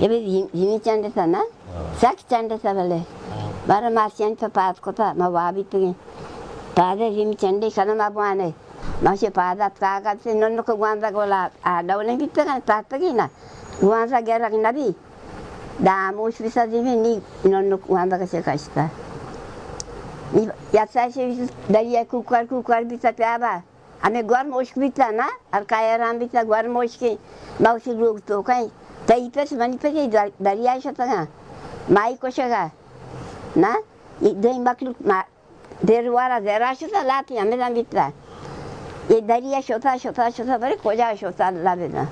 ابے زمین، زمین چنڈتا نا؟ ہاں۔ سک چنڈتا بلے۔ ہاں۔ بارہ مارچانی پہ پاد کتا، ما وابیتگیں۔ پادے زمین چنڈے کنا ما بوانے۔ ما شے پاد اتکا گپتے ننک گوانزا گولا آ ڈولیں بیتگن، تاتگی نا۔ گوانزا گرگ نبی۔ داموش بیتا زمین نی ننک گوانزا کشے کشتا۔ نی یا ساشے دریا کوکر کوکر بیتا پیابا۔ ہمے گورم اشک بیتا نا، ہر کایران بیتا گورم اشکیں، ما وتی لوگ توکیں، تئی پس منی پس در-، دریا شتگاں، مائی کشگا نا، اے دیم مخلوق ما-، دیروارا زرا شتا، لاتی ہمدان بیتا۔ اے دریا شتا، شتا، شتا، برے کجا شتا، اللہ بدان۔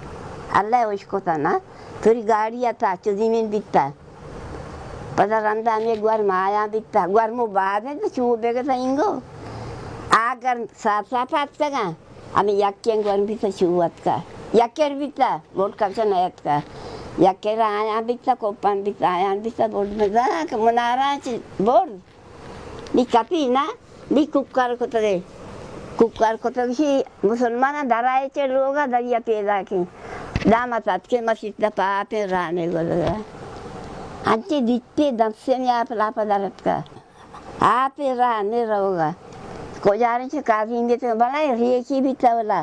اللہ اشکتا نا، توری گاڑی اتا، چو زمین بیتا۔ پدا رندا ہمے گورم آیاں بیتا، گورم و باز انت، چو بگتا اینگو۔ آ گرم صاف صاف اتکگاں، ہمے یکیں گورم بیتا چو اتکا۔ یکر بیتا، موٹ کپچا نیتکا۔ یکر آیاں بیتا، کوپان بیتا، آیاں بیتا، برد مزاک، مناراں چی برد۔ نی کپی نا، نی کوکار کتگے۔ کوکار کتگ شی مسلماناں درائے چہ لوگا دریا پیداکیں۔ داما تتکے مسیت دا پاپیں رانے گلگا۔ انچی دیتے دمسے میں آپ لاپا درتکا۔ آپے رانے روگا۔ کجاریں چہ قاضی بیتے بلائیں ریکی بیتا ولا۔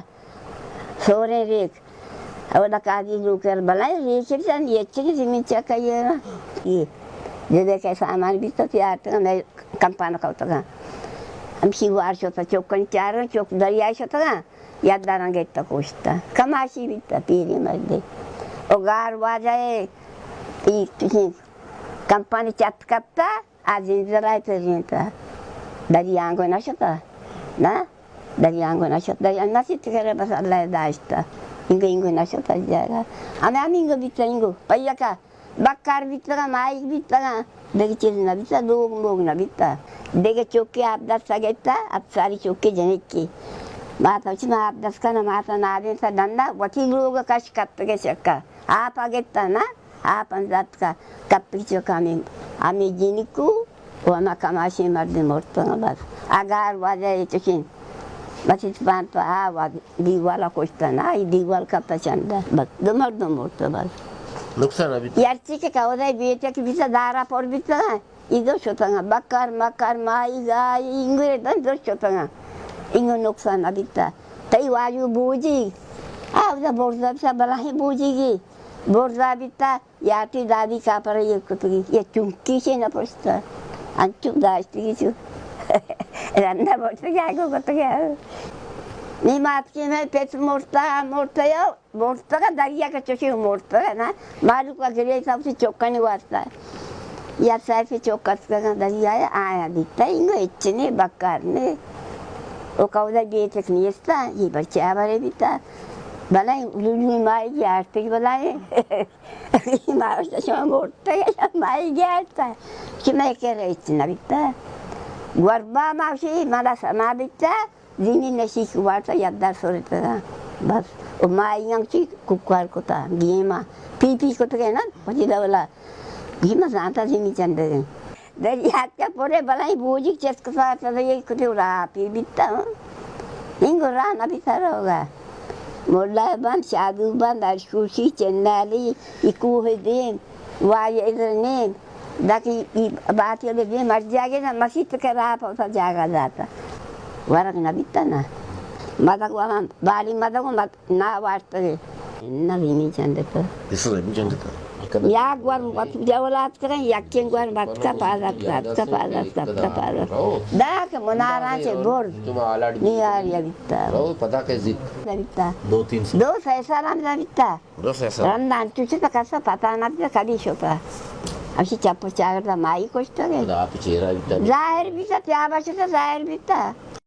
سوریں ریک۔ اودا قاضی نوکر بلائیں ریچ بزن، یہ چیز زمین چکا یہ نا۔ یہ جدے کے سامان بیتا تیار تگا، میں کمپان کھوتگا۔ ہمشی وار شتا چوکن چارن، چوک دریا شتگا، یاد دارن گیتا کوشتا۔ کماشی بیتا پیری مردے۔ او گار واجہ اے، ای کسی کمپانی چت کپتا، آ زنجلائے پرینتا۔ دریا آنگو نشتا۔ نا؟ دریا آنگو نشت، دریا نشت کرے بس اللہ داشتا۔ اینگو، اینگو نشت جاگا۔ ہمیں ہم اینگو بیتا اینگو۔ پیکا بکار بیتگا، ماہیگ بیتگا۔ دگہ چیز نبیتا، لوگ موگ نبیتا۔ دگہ چوکی آپ دست گیتا، اب ساری چوکی جنکی۔ ماتا چی ما آپ دست کنا، ماتا نادینتا ڈنڈا، وتی لوگ کش کپتگے چکا۔ آپ گیتا نا؟ آپ انزاتکا کپی چکا ہمیں، ہمیں جنکو و ہما کماشیں مردم مرتگا بس۔ اگار واجہ اے چکیں بس اتپان تو آ واجہ دیوالا کشتا نا، ای دیوال کپتا چندا بس دو مردم مرتا بس۔ نقصان ابھی؟ یارچی کہ کودای بیٹک بیتا دارا پر بیتا، ای دو شتگا، بکر مکر مائی گائی انگو دن دو شتگا، انگو نقصان ابیتا۔ تئی واجو بوجی، آ اودا برزا بیتا بلاہیں بوجی گی۔ برزا بیتا، یا تی دادی کاپر یہ کتگی، یہ چمکی چے نہ پشتا۔ انچو داشتگی چو۔ رندا برزا جاگو کتگی۔ نی مات کی میں پت مرتا، مرتا یا، مرتا کا دریا کا چوشی مرتا نا۔ مالو کا گرے تا اسی چوکانی واسطہ۔ یا سیفی چوکت کا دریا آیا دیتا، انگو اچنے بکار نے۔ او کودا گیتک نیستا، یہ بچے آورے بیتا۔ بلائیں لولو مائی گی آرتگ بلائیں۔ ما گوشت، شما مرتگ، مائی گیارتا۔ کہ مئے کرا ہچ نہ بیتا۔ گوربا ما گوشی، منا سما بیتا، زمین نشیک وارتا، یدار سرتگا۔ بس۔ و مائی ہم چی کوکار کتا، گیما۔ پی پی کتگے نا، وتی ڈولا۔ گیما زانتا زمین چنڈگے۔ دریا اتکا پورے بلائیں بوجیگ چست کتا، تدا یہ کتے راہ پی بیتا، ہاں۔ اینگو راہ نہ بیتا روگا۔ ملا بند، شادو بند، اشکوشی، چنالی، ای کوہ دیم، واجہ ادر نیم، داکی ای باتی دے دیم، ہر جاگے نا مسیت کے راہ پوتا جاگا داتا۔ ورگ نہ بیتا نا۔ مدگ وہاں، بالی مدگ و مد-، نا وارتگے۔ نہ زمین چنڈتا۔ اس زمین چنڈتا۔ یا گور وت جولات کریں، یکیں گور بتکا پادت، بتکا پادت، بتکا پادت۔ دا کہ منارا چے برد۔ نیار یا بیتا۔ رو پتا کہ زیت۔ بیتا۔ دو تین سال۔ دو سہ سال ہم بیتا۔ دو سہ سال۔ رندان چوچے تا کسا پتا نہ بیتا کدی شتا۔ ہمشی چپ چاگر دا مائی کشتا گئے۔ خدا آپ چہرہ بیتا۔ ظاہر بیتا، پیابا شتا ظاہر بیتا۔